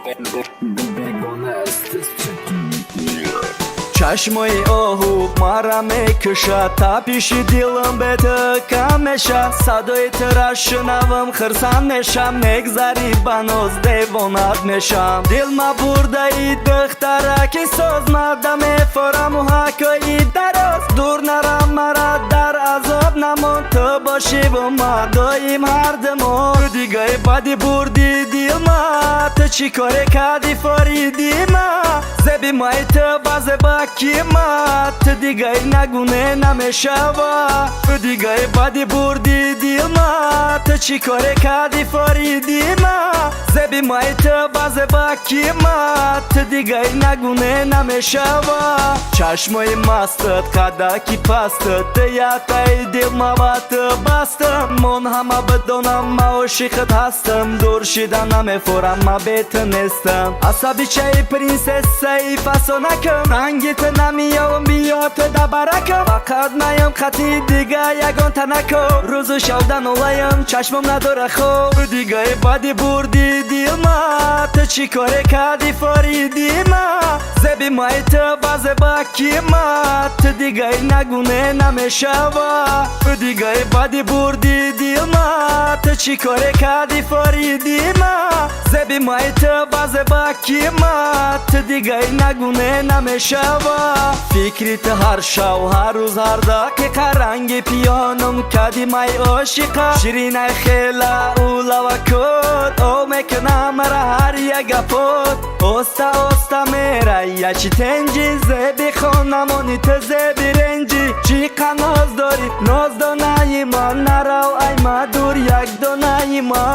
Бегона аст. Чашмои оҳу мара мекушад, тапиши дилам бе ту кам меша. Садои тура шунавам, хирсанд мешам, мегзари ба ноз, девонат мешам. Дил ма бурдаи, духтараки соз, мада мефораму ҳакои дароз. Дур нарам, мара дар азоб намон, ту бошиву ма доим ҳардумон. Ту дигаи бади бурди дилма, ту чӣ коре кардӣ, фориди ма? Зеби май ту ба зебаки ма, ту дигаи нагуне намешава. Ту дигаи бади бурди дилма, ту чӣ коре кардӣ, фориди ма? Зеби май ту ба зебаки ма, ту дигаи нагуне намешава. Чашмои мастат, қадаки пастат, ту ятаи дилма ба ту бастам. Мон ҳама бидонам, ма ошиқат ҳастам, дур шида намефорам, ма бе ту нестам. Асабичаи принсессаи фасонакам, ранги ту намеёвам, биё ту да баракам. Фақат маям, қати дига ягон танако, рӯзу шавда нолаям, чашмам надора хоб. Ту дигаи бади бурди дилма, ту чӣ коре кардӣ, фориди ма? Зеби май ту ба зебаки ма, ту дигаи нагуне намешава. Ту дигаи бади бурди дилма, ту чӣ коре кардӣ, фориди ма? Зеби май ту ба зебаки ма, ту дигаи нагуне намешава. Фикри ту ҳар шав, ҳар рӯз, ҳар дақиқа, ранги пиёном кади май ошиқа. Ширинай хела улавакот, о мекунам мара ҳар як гапот. Оста оста мерай ячи тенҷи, зеби хонамони ту, зеби ренҷи. Чӣ қа ноз дорӣ, ноздонаи ма, нарав ай ма дур, як донаи ма.